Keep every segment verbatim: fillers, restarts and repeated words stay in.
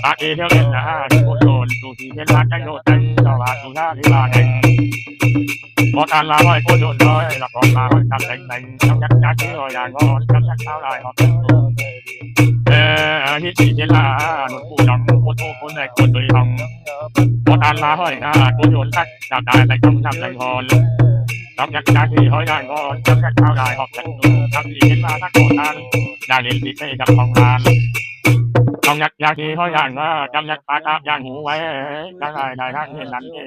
Bác đi theo điện là ha, đi cô dồn, dù gì thiên la tránh độ tránh, cho bà dù ra đi bà đánh. Có tan là hỏi cô dồn thôi, là có bà hỏi thằng đánh đánh, trong nhắc nhắc chứ rồi là ngon, trong nhắc sao lại họ. Ê, hít đi thiên la, nụ cụ lòng, cô tô, cô này, cô tôi lòng. Có tan là hỏi, à, cô dồn tắt, đào tài đánh trong nhắc đánh hòn. Trong nhắc nhắc thì hỏi là ngon, trong nhắc sao lại họ. Trong gì thiên la tắt có tan, là lên đi tê gặp phòng lan. Trong nhắc nhắc thì hỏi là ngon, trong nhắc phá tạp nhắc hú quay, trong lại lại đang hiện lắm thì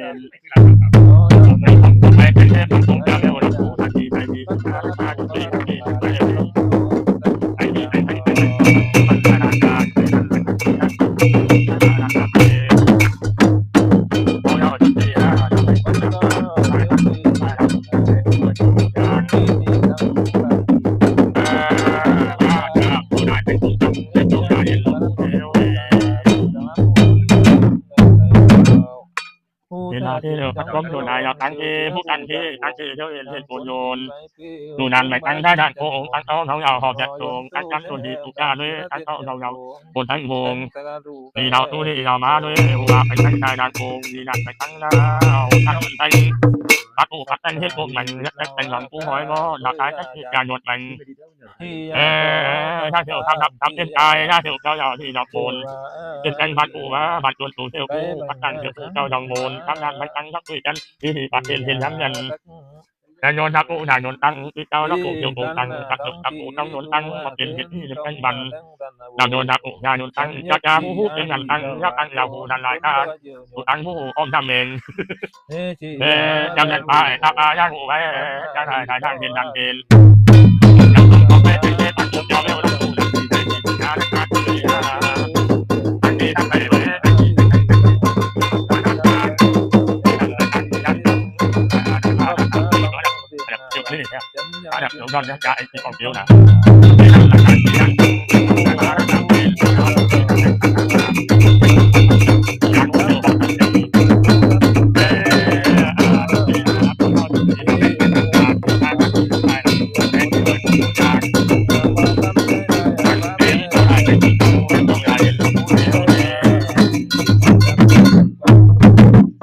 Thì là thế rồi, cắt bóng rồi này là tăng cái, hút tăng cái, tăng cái, cho nên, nên cột dồn. Dù nàn mày tăng thái đàn cô, tăng tao nấu giàu, họ giặt đồ, tăng cắt dồn đi, tụ ca nuôi, tăng tao nấu giàu, cột tăng buồn. Đi đào tu đi đào má nuôi, hù bạc, tăng thái đàn cô, đi nàn mày tăng ra, hù tăng, tăng, bắt tụ, bắt tăng hết cuộc mình, nhất tăng lòng cú hói ngó, là cái cách, cả nhuột mình. Ê, ê, ê, ra thiểu thăm thăm thăm thiên tai, ra thiểu cao giàu thì nó buồn. Thiên tai văn cụ mà, văn cuốn tù thiểu cụ, bắt tăng thiểu cụ cao dòng buồn, thăm thăm bánh tăng gấp quỷ chân, thì thì bắt thiên thiên lắm nhân. Ra nhôn tháp cụ, ra nhôn tăng, thì cao nó cụ thiểu cụ tăng, các cụ, các cụ trong nhôn tăng, mà thiên thiên thì được canh văn. Ra nhôn tháp cụ, ra nhôn tăng, cho cha hú hú, thiên ngàn tăng, ra tăng giàu hú đàn lai ca, hú tăng hú hú, ôm thăm mình. Ê, chăm nhận bài, tạp bài, đang ngủ bài, đang hài, hài, đang hiền, đang hiền.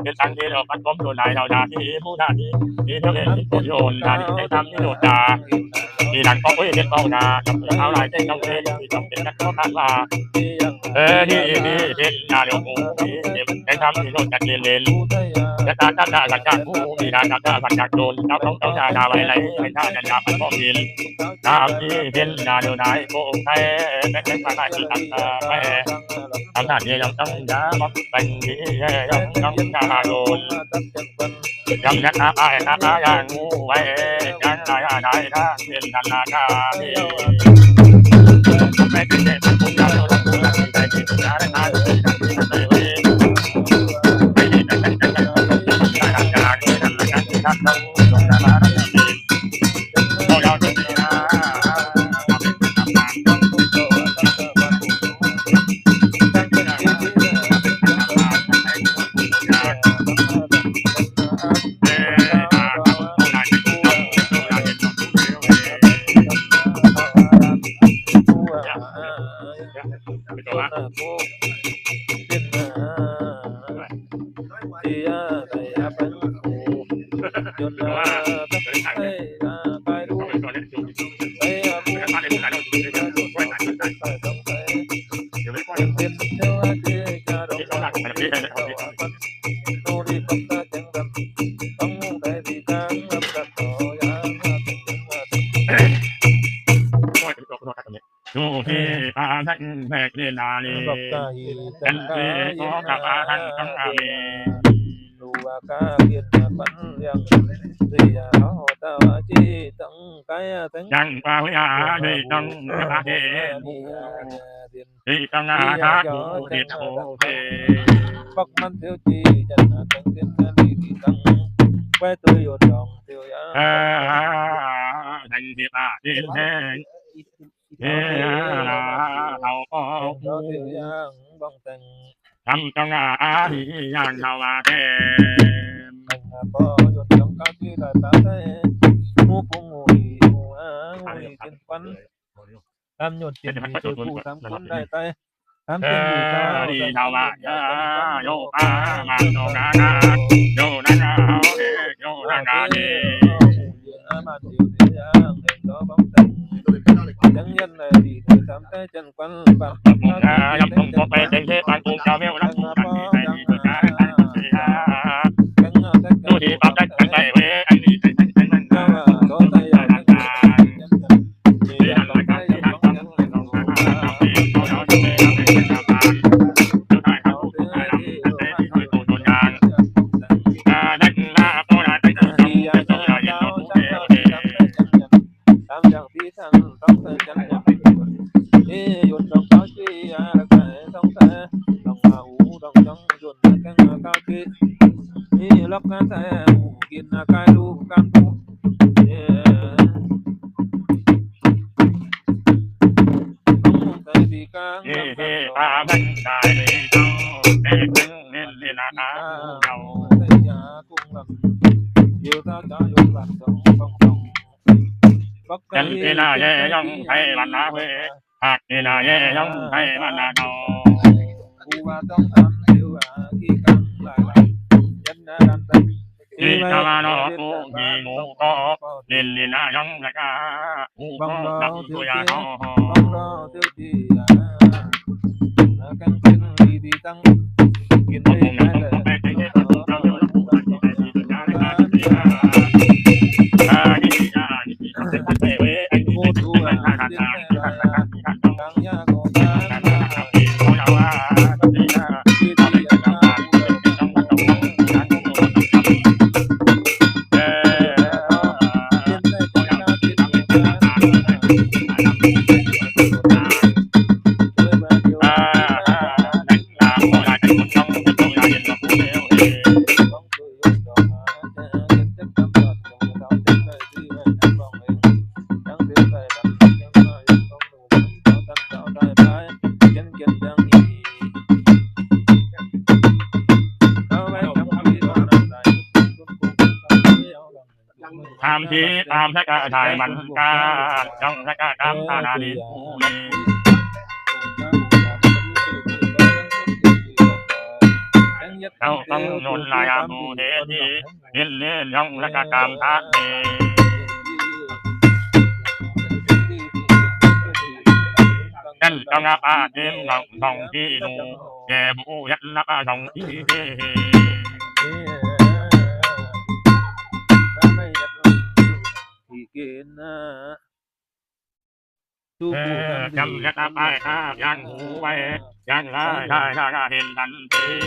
Cái tăng cái đó bắt bóng đồ này nào đã thì phú đã thì thì theo cái cái cột dồn đã thì cái tăng cái đồ đã thì đằng có cái cái bao đã trong cái áo lại cái trong cái thì trong cái cắt có cắt là ơ thì thì thì là điều cũ thì thì cái tăng cái đồ chặt liền liền cái ta ta ta là chặt cũ thì là ta ta là chặt dồn trong trong trong nhà là vậy này cái ta là nhà bắt bóng liền đã thì thì là điều này cô thấy cái cái mà lại thì tăng cái tăng là gì trong trong nhà bắt bánh gì trong trong nhà dồn. Trong nhắc áp ai áp ai ăn ngủ quay, chẳng ai ai ai đã thiên đàn là ca đi. Dù khi ta thánh mẹ đi là đi, Bọc ta hi chân ta đi có cả ba thánh trong a mê. Lu a ka kiên a bắn liang, thì a ho ta chi tăng cái tăng. Chẳng qua huy a đi trong a thế. Đi trong a ta tu đi tu thế. Bọc mắn thiếu chi chân a tăng kiên a đi đi tăng. Quay tôi yột lòng thiếu ya. Đi ba đi hên. Ê, là thảo có. Tâm trong ngã á đi yang thảo à thế. Tam nhột chiến đi tôi phu tam cuốn đại tai. Tam chiến đi thảo à, đi thảo à, ya, yo, a, ma, yo, ga, ga, yo, na, ga, yo, na, ga, đi. Chân đi là dễ dòng thầy bạn đã huê. Hạt đi là dễ dòng thầy bạn đã đâu. Đi cho mà nó cũng đi ngủ có. Đi đi là dòng là cả. Ngủ có đắp tôi à nó. Tham thi tham thác cả thải mắn cả, trong thác cả tham tha na đi. Trong trong nhôn lai a bu thế thi, liên liên trong thác cả tham tha đi. Chân trong áp a thêm lòng lòng thi nụ. Kẻ bu yết lắp a dòng ý. Ê, chăm yết lắp a, a, yang hú vay, yang lai, lai, lai, lai, hên đắn tê.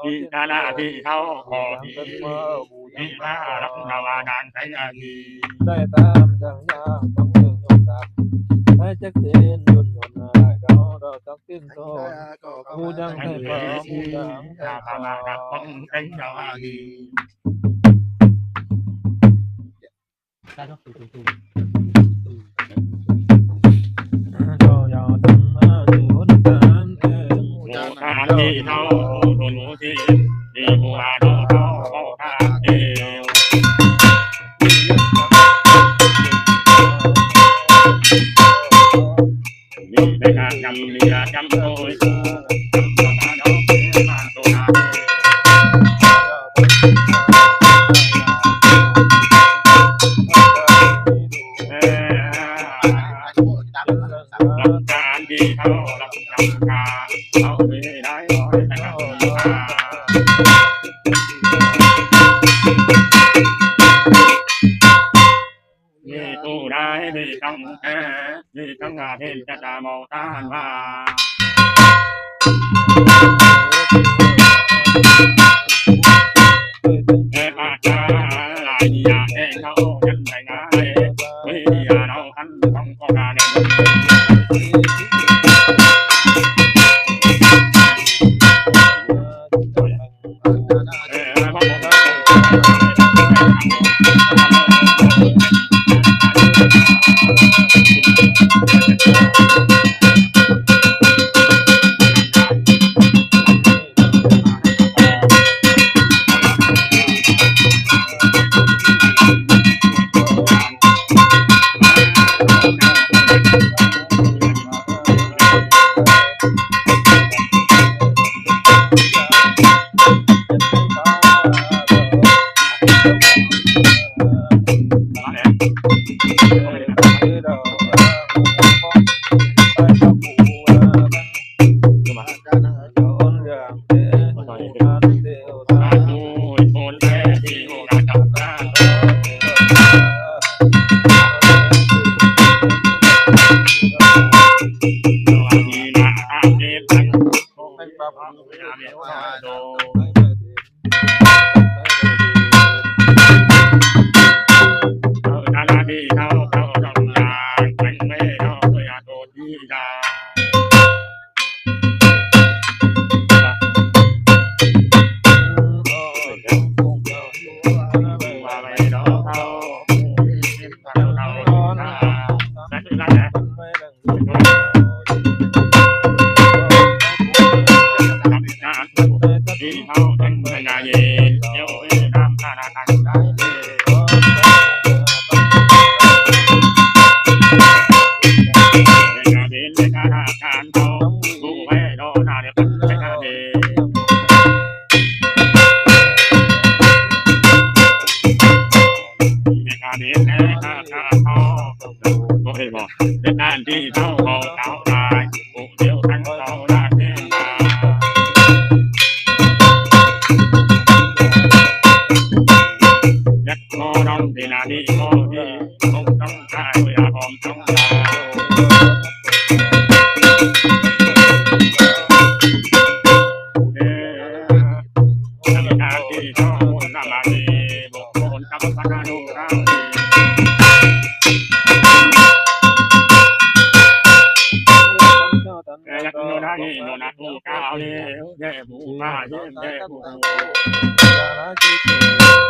Đi ra là đi thâu khổ đi. Đi ra lắm là là đàn thấy là gì. Đại tam chẳng nhang trong đường nhộn đạp. Thái chắc tiên nhộn nhộn hại đó, đó chắc tiên thô. Ngu đang thầy phó, ngu đang thầy phó. Là là đạp bóng đánh đó là gì. Ni tu đai ni trong khe, ni trong ngà hên chặt đà màu tan hoa. Ê, ba cha, lai ni ya, ê, ngau, nhân, lai, ngà, ê, ê, ya, nau, khăn, không, có, ngà, đen. ที่เจ้าของเขาตาย ผู้เดียวทั้งสองราชเทวา ยักษ์โมน้องดีนาดีโมดี คงต้องตาย อย่าหอมต้องตาย ผู้เดียว